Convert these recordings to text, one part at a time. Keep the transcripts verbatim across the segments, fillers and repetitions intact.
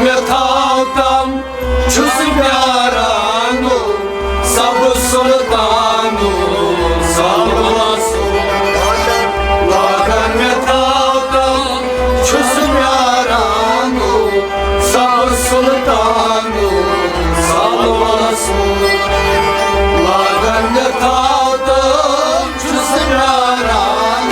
مےٚ تھاو تم چھُس پیاران، سبز سلطانو سلوسو۔ لاگن مےٚ تھاو تم چھُس پیاران، سبز سلطانو سلوسو۔ لاگن مےٚ تھاو تم چھُس پیاران۔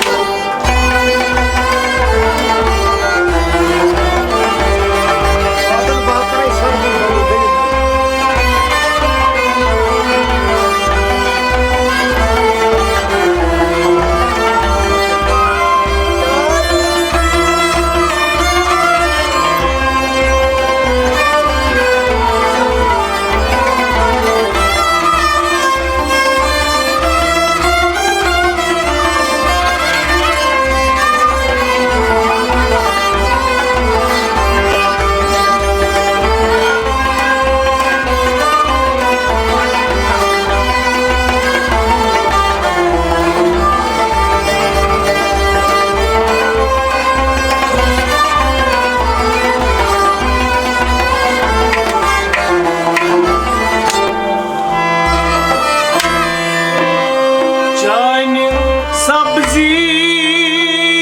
چانہِ سبزی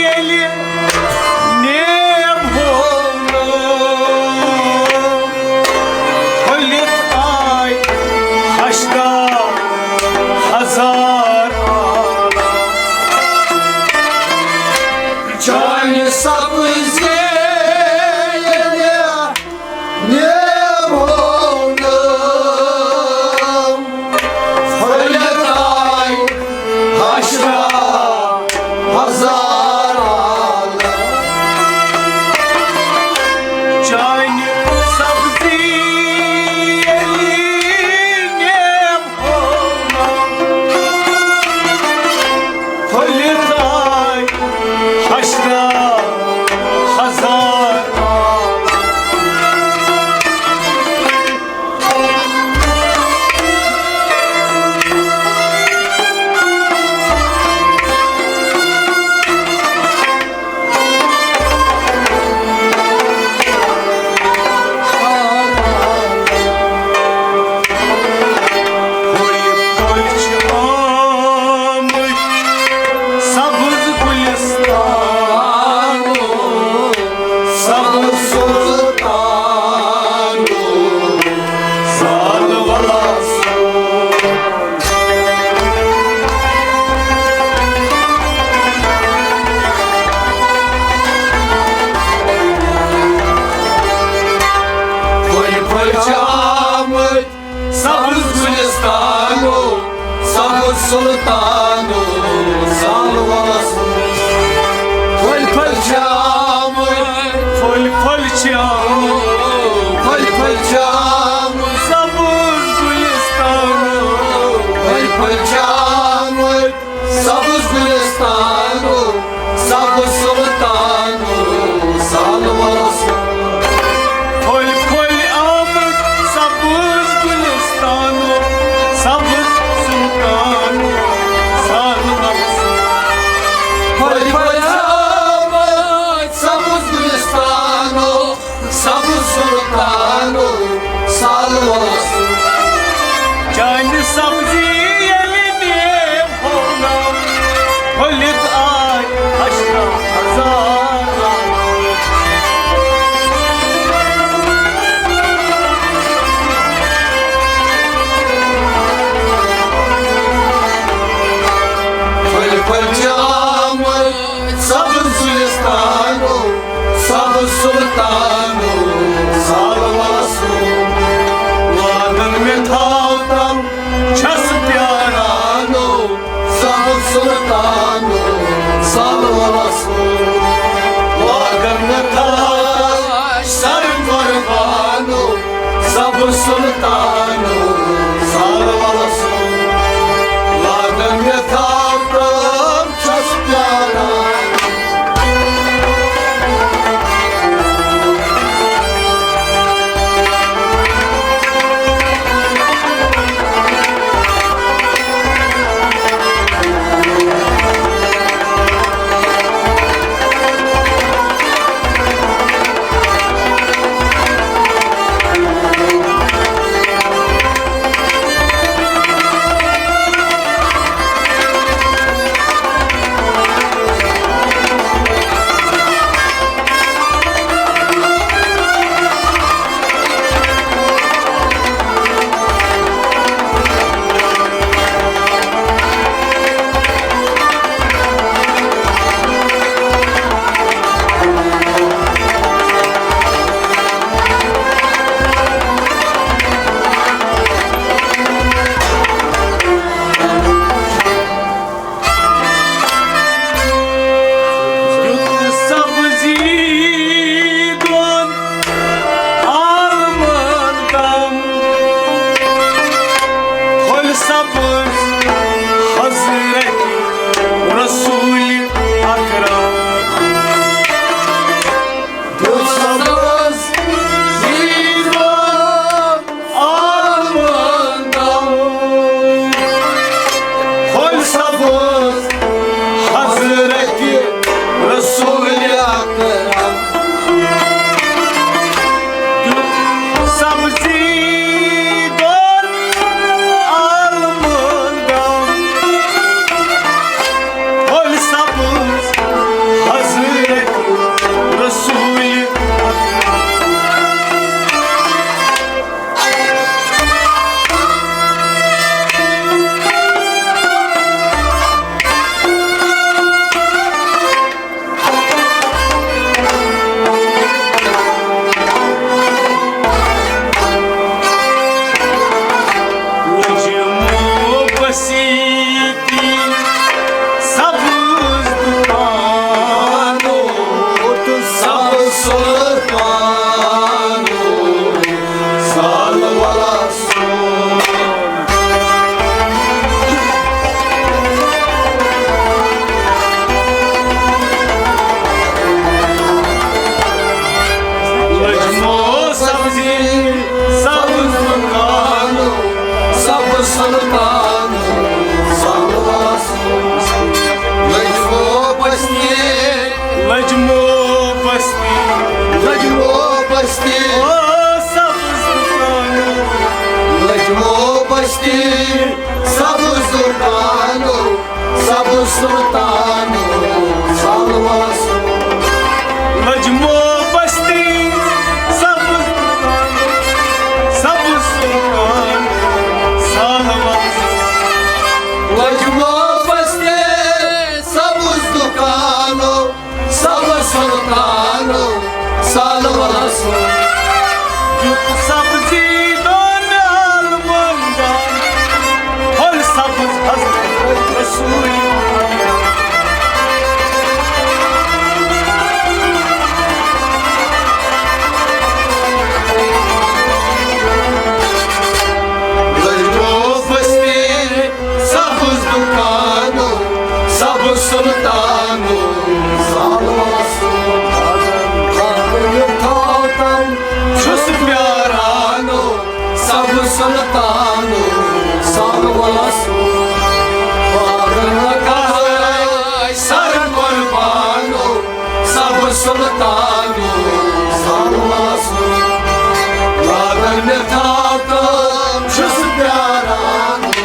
ییٚلہِ نیب ہوو نہٕ، پھٔلِتھ آے ہشتا ہزار آلہ۔ چانہِ سبزی ییٚلہِ نیب ہوو نہٕ، پھٔلِتھ آے ہشتا ہزار آلہ۔ چانہِ سبزی ییٚلہِ نیب ہوو نہٕ، پھٔلِتھ آے ہشتا ہزار آلہ۔ پھٔلۍ پھٔلۍ چھِ آمٕتۍ سبز گُلستانو، سبز سلطانو، سالوسو۔ پھٔلۍ پھٔلۍ چھِ آمٕتۍ سبز گُلستانو، سبز سلطانو، سالوسو۔ پھٔلۍ پھٔلۍ چھِ آمٕتۍ، پھٔلۍ پھٔلۍ چھِ آمٕتۍ، پھٔلۍ پھٔلۍ چھِ آمٕتۍ سبز گُلستانو، پھٔلۍ پھٔلۍ چھِ آمٕتۍ سبز گُلستانو، سبز سلطانو، سالوسو۔ پھٔلۍ پھٔلۍ آمٕتۍ سبز گُلستانو، سبز سلطانو، سالوسو۔ پھٔلۍ پھٔلۍ آمٕتۍ سبز گُلستانو، سبز سلطانو، سالوسو۔ چانہِ سبزی ییٚلہِ نیب ہوو نہٕ، پھٔلِتھ آے ہشتا ہزار۔ پھٔلۍ پھٔلۍ چھِ آمٕتۍ سبز گُلستانو، سبز سلطانو، سالوسو۔ لاگن مےٚ تھاو تم چھَس پیارانو، سبز سلطانو، سالوسو۔ لاگن مےٚ تھاو تم سر قربانو، سبز سلطانو، سالوسو۔ لاگن مےٚ تھاو تم چھَس پیاران۔ سلطانو سالواسو، لجمو بستی، لجمو بستی، لجمو بستی، او سبز دکانو، لجمو بستی، سبز دکانو، سبز سلطانو سالواسو، لجمو بستی، سبز دکانو، سبز سلطانو سالواسو، لجمو بستی، سبز دکانو، سبز سلطانو سالواسو۔ دیُت سبزی دۄن عالمن دان، پھٔلۍ سبز حضرت رسول۔ لجمو بستی، سبز دکانو، سبز سلطانو سالواسو، تھاوتن چھُس پیارانو، سبز سلطانو سالواسو، پاگل کہاے سر قربانو، سبز سلطانو سالواسو، لاگن مےٚ تھاوتن چھُس پیارانو۔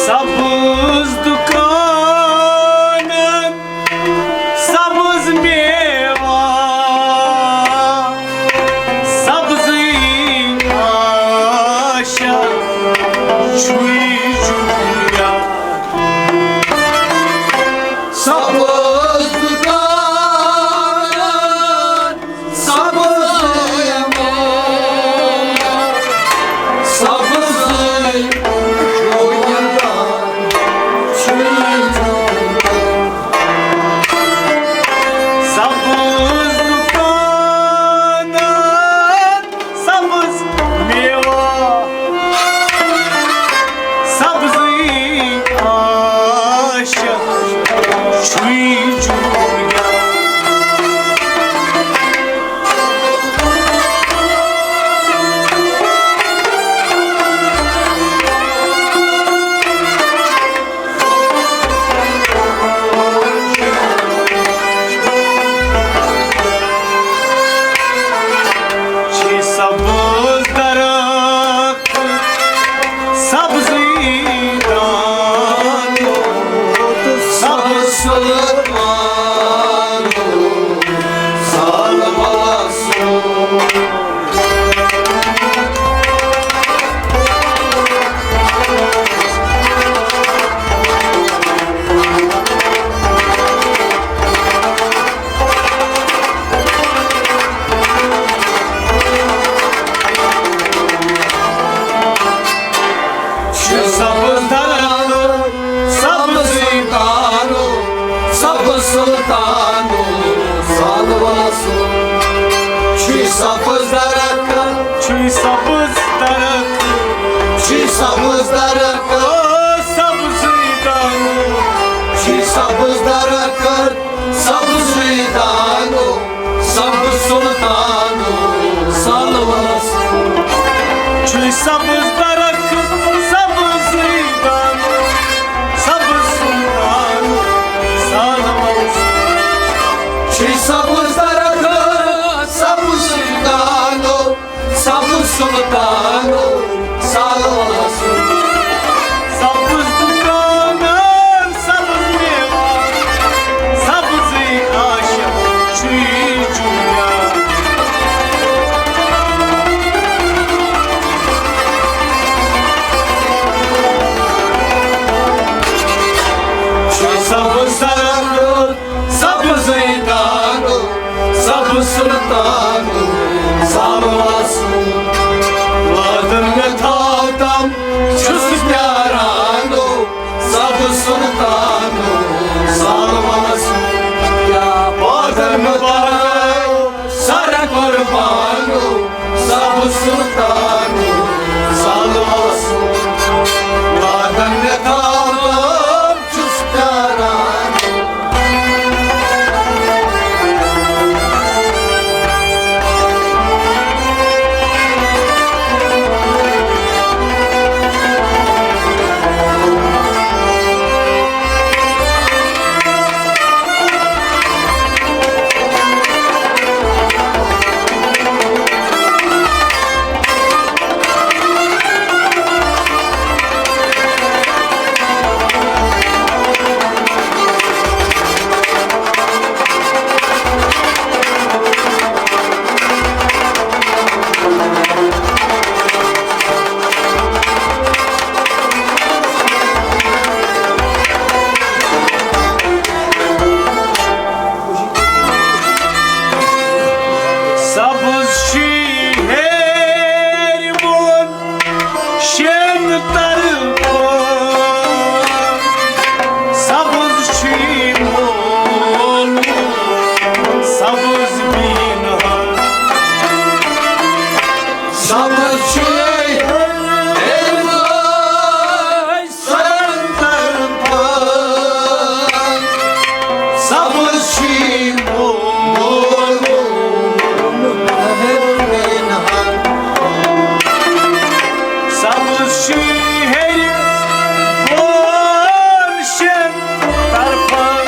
سبز دکانن، سبز میوہ، سبزٕے آشا چھُے جویا۔ سبز دکانن، سبز یمن، سبز جویا چھُے جویا۔ سبز دکانن، سبز میوہ، سبزٕے آشا چھُے جویا۔ چھِ سبز درخت، سبزٕے دانہٕ، سبز سلطانہٕ سالواسو۔ چھِ سبز درخت، سبز دانہٕ، سبز سلطانہٕ سالواسو۔ چھُے سبز درخت، چھُے سبز درخت، چھُے سبز درخت، او سبزٕے دانہٕ، چھُے سبز درخت، سبزٕے دانہٕ، سبز سلطانہٕ سالواسو۔ چھُے سبز درخت، سبزٕے دانہٕ، سبز سلطانہٕ سالواسو۔ چھُے سبز درخت، سبزٕے دانہٕ، سبز سلطانہٕ سالواسو۔ پانو، سبز سلطانو، سالوسو، وعدن مےٚ تھاو، چھُس پیاران۔ سبز چھی ہیرِ بۄن شٮ۪ن طرفن، سبز چھی مول، سبز بیٖنہٕ ہن۔ سبز چھی ہیرِ بۄن سبز چھی مول مہربان۔ سبز چھی ہیرِ بۄن شٮ۪ن طرفن۔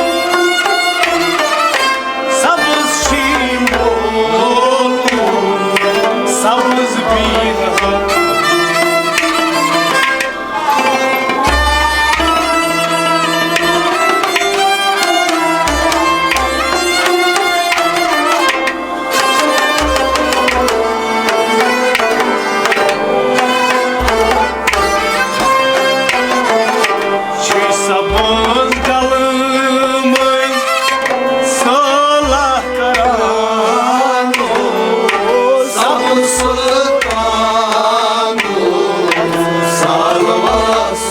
سبز چھی مول، سبز بیٖنہٕ ہن۔ چھی سبز ڈلمٕتۍ صلح کران، سبز سلطان سالوس۔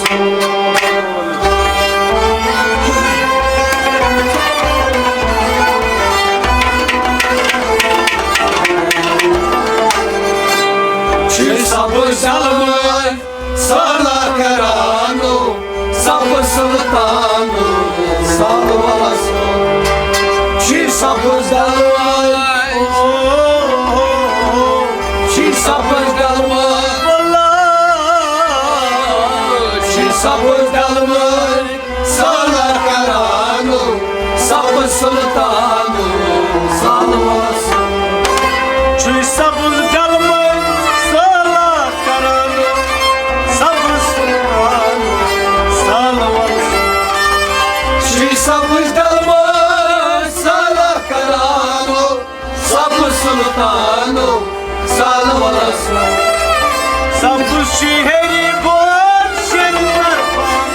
چھی سبز ڈلمٕتۍ صلح کرانو، سبز سلطانو، سالوسو۔ چھی سبز ڈلمٕتۍ، چھی سبز ڈلمٕتۍ، چھی سبز ڈلمٕتۍ صلح کرانو، سبز سلطانو، سالوسو۔ چھی سبز ڈلمٕتۍ صلح کرانو، سبز سلطانو، سالوسو۔ چھی سبز ڈلمٕتۍ صلح کرانو، سبز سلطانو، سالوسو۔ سبز چھی ہیرِ بۄن شٮ۪ن طرفن،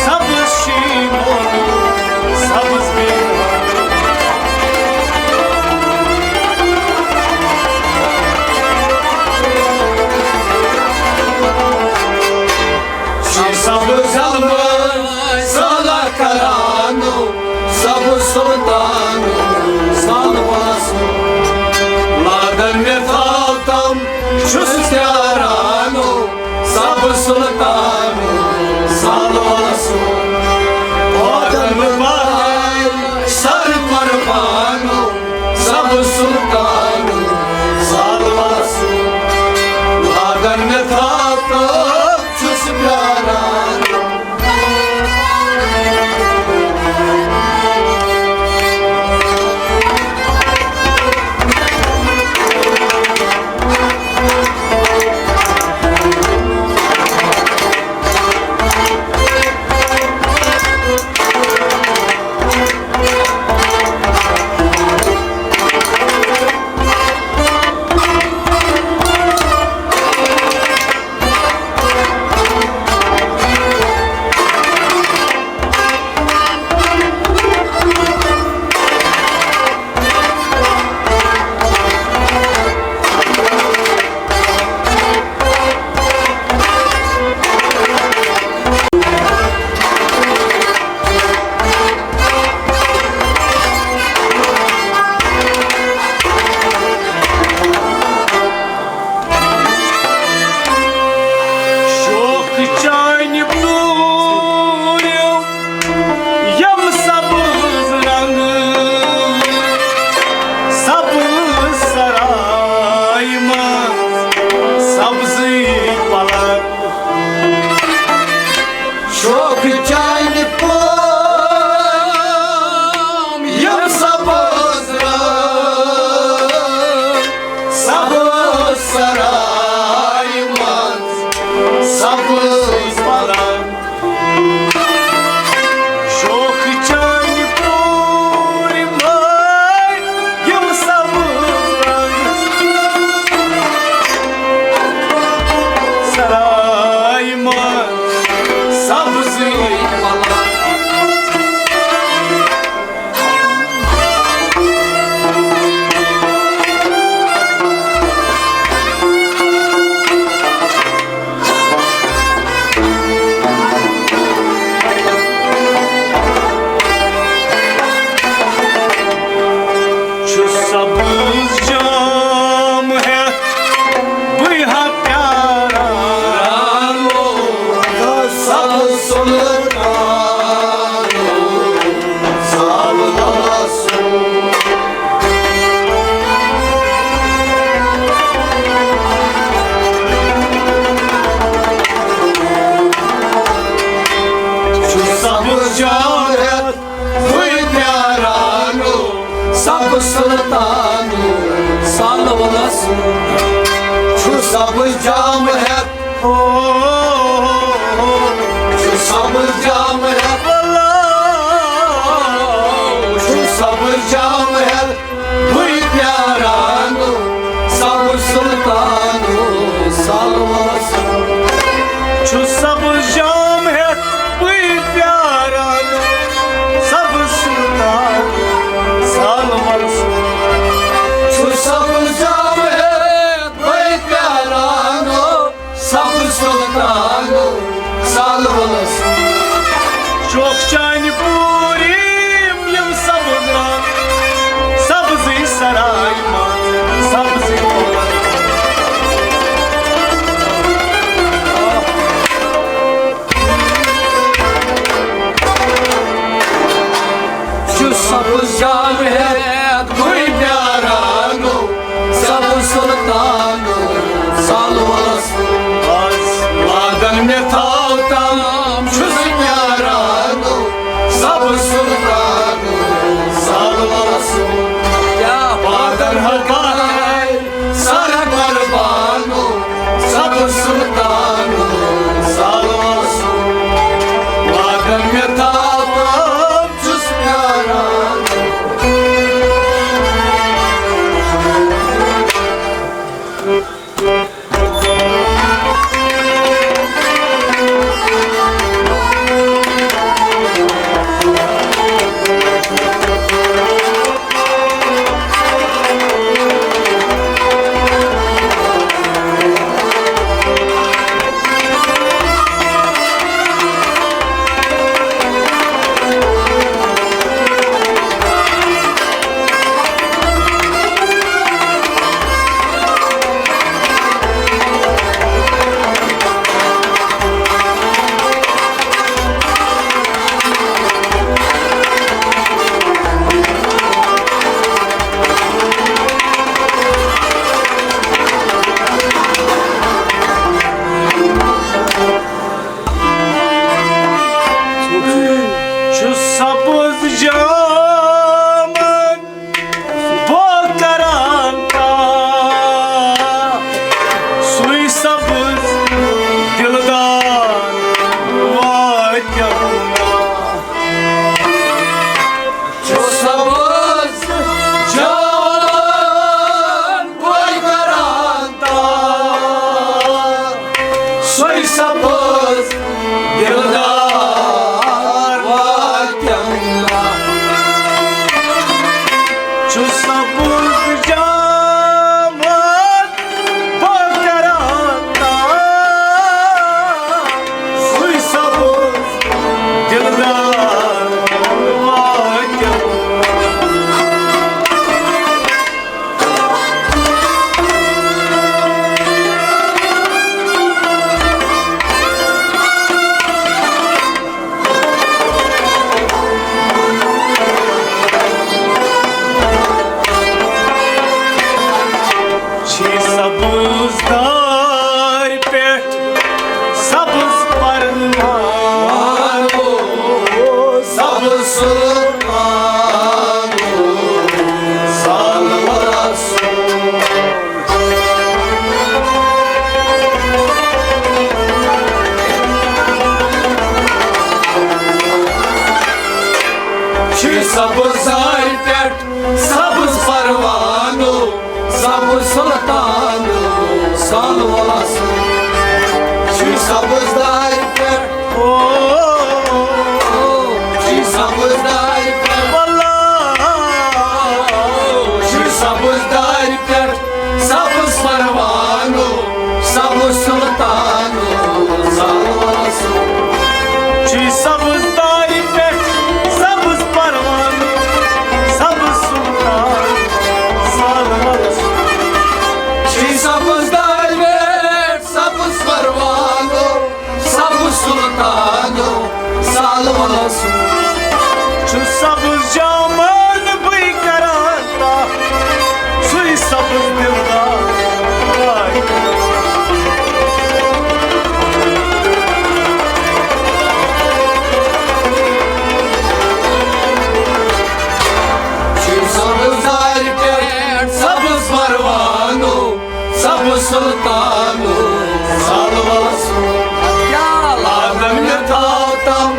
سبز چھی مول، سبز بیٖنہٕ ہن۔ چھی سبز ڈلمٕتۍ صلح کرانو، سبز سلطانو، سالوسو۔ وعدن مےٚ تھاو تِم چھُس پیارانو، سبز سلطانو، سلطان سالولس چھُ سبز جام ہٮ۪تھ، چھُ سبز جام ہٮ۪تھ، چھُ سبز جام ہٮ۪تھ بٕے پیاران سبز سلطان سالولس۔ چھُ سبز جام ہٮ۪تھ بٕے پیاران سبز سلطان سالولس۔ چھُ سبز جام ہٮ۪تھ بٕے پیاران سبز سلطان سالولس۔ چوک چانہِ پوٗرِ یِم سبز رنگ، سبزٕے سراے منٛز سبزٕے پلنگ۔ چھُ سبز جام ہٮ۪تھ بٕے پیاران سبز سلطان سالولس۔ لاگن مےٚ تھاو تام چھُس پیاران سبز سلطان سالولس۔ کیٛاہ بادن ہٹاے سر قربان سبز سلطان سالولس۔ لاگن مےٚ تھاو تام چھُس پیاران۔ چھُ سبز جامن بہٕ کران تا، سُے سبز دلدار واتٮ۪م نا۔ چھُ سبز جان بہٕ کران تا، سُے سبز دلدار واتٮ۪م نا۔ چھُ سبز جامن بہٕ کران تا، سُے سبز دلدار واتٮ۪م۔ چھِ سبز دارِ پٮ۪ٹھ سبز پروان، سبز سلطان سالولس۔ چھِ سبز دارِ پٮ۪ٹھ سبز پروانہٕ، سبز سلطان سالولس۔ چھِ سبز دارِ پٮ۪ٹھ، او، چھِ سبز دارِ پٮ۪ٹھ، واللہ، چھِ سبز دارِ پٮ۪ٹھ سبز پروانہٕ، سبز سلطان سالولس۔ چھِ سبز دارِ پٮ۪ٹھ سبز پروانہٕ، سبز سلطان سالولس۔ چھِ سبز دارِ پٮ۪ٹھ سبز پروانہٕ، سبز سلطان سالولس۔ چھُ سبز جامن بٕے کران تا، سُے سبز دلدار۔ چھِ سبز دارِ سلطانو سالوَس۔ کیا لادن مےٚ تھاو تم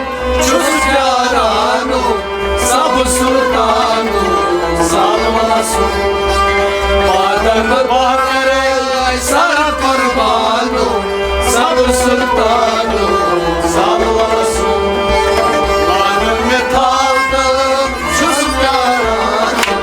چھُس پیارانو، سب سلطانو سالوَس۔ پادن بہرے سر قربانو، سب سلطانو سالوَس۔ لادن مےٚ تھاو تم چھُس پیارانو۔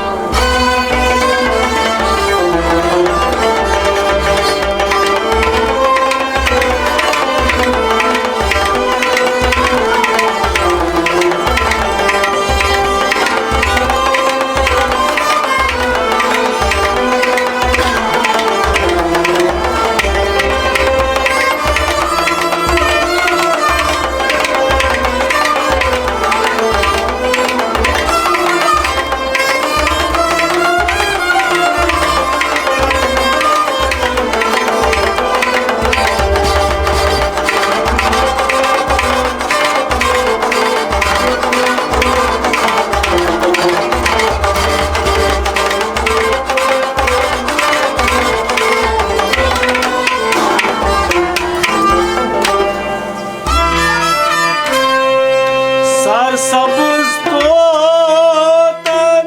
سرسبز توتن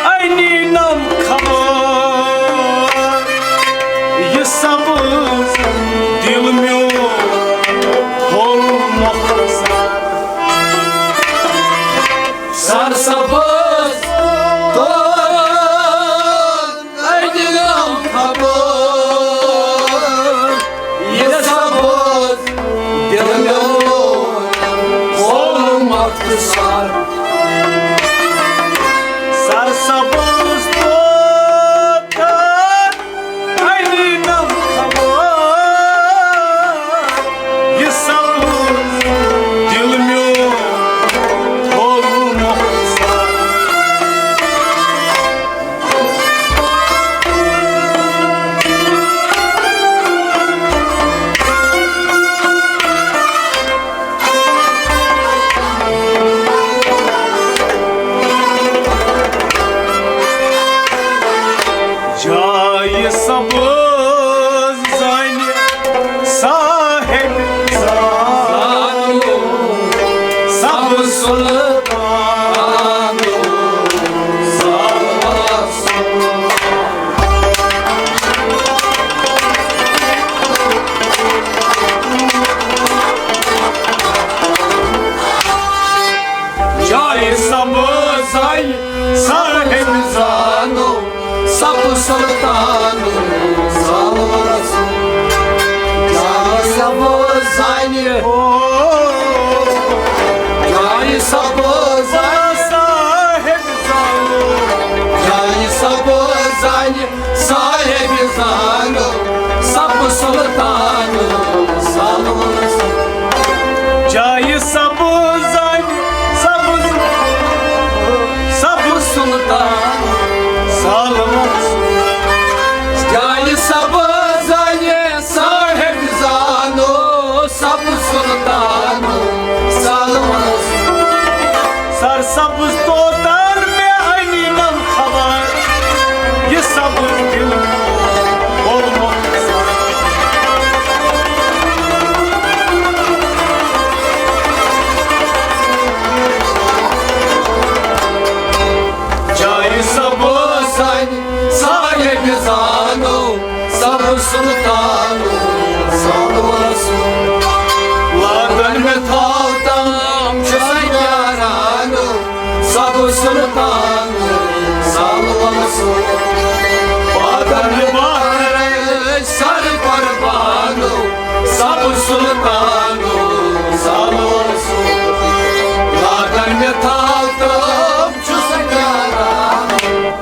انی نم خبر، یہ سبز دل میون ہول مختصر۔ سرسبز توتن انی نم خبر، یہ سبز دل میون ہول مختصر۔ سرسبز توتن انی نم خبر، یہ سبز دل میون ہول مختصر۔ جایہِ سبز زانہِ صاحب زانو، سبز سلطانو سبز۔ جایہِ سبز زانہِ صاحب زانو، سب سلطانو سالوَس۔ جایہِ سبز زانہِ، جایہِ سبز زانہِ صاحب زانو، جایہِ سبز زانہِ صاحب زانو، سب سلطانو سالوَس۔ جایہِ سبز زانہِ، سبز، سبز سلطان سالوَس۔ جایہِ سبز زانہِ صاحب زانو، سب سلطانو سالوَس۔ سرسبز توتن مےٚ انی نم خبر، یہ سبز دل گوٚو مۄخصر۔ جایہِ سبز زانہِ صاحب زانو، سب سلطانو سالوَس۔ لادن مےٚ تھاو تام چھُس پیارانو، سب سلطانو سالوَس۔ پادن مےٚ بہرے سر قربانو، سب سلطانو سالوَس۔ لادن مےٚ تھاو تام چھُس پیارانو۔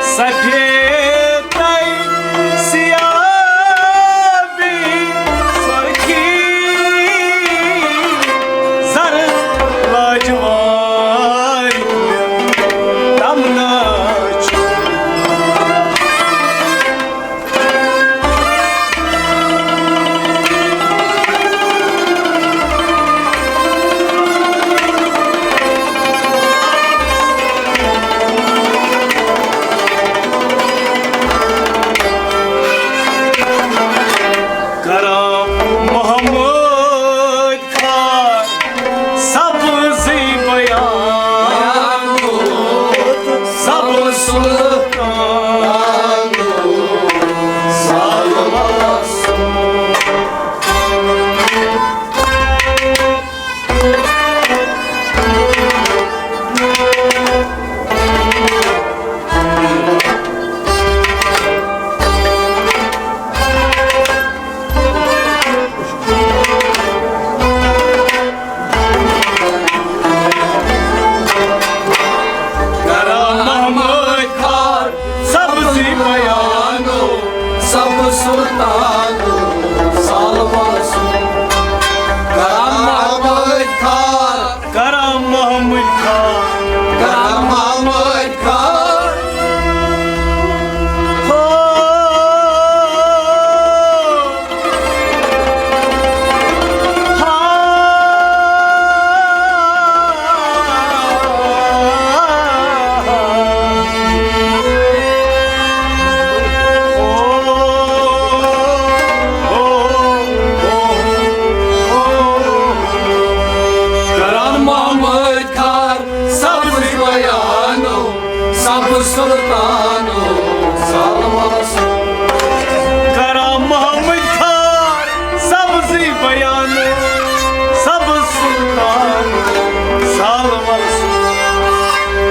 سفید تہٕ سیاہ بیٚیہِ سۄرخی، زرٕد لاجوارِ تمنا چھُ۔ کرم محمد خان سبزی بیان، سبز سلطان، سلام۔ کرم محمد خان سبزی بیانو، سبز سلطانو، سالواسو۔ کرم محمد خان، کرم محمد خان، کرم محمد خان۔ ہو۔ کرم محمد خان سبز بیانو، سبز سلطانو، سالواسو۔ کرم محمد خان سبزی بیانو، سبز سلطانو، سالواسو۔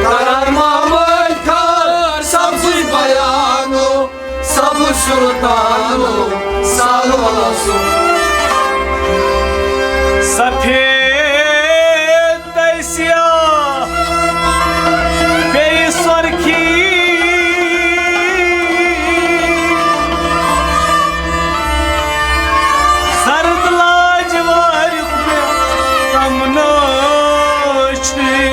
کرم محمد خان سبزی بیانو، سبز سلطانو، سالواسو۔ سفید تہٕ سیاہ بیٚیہِ سۄرخی، زرٕد لاجواریُک مےٚ تمنا چھُے۔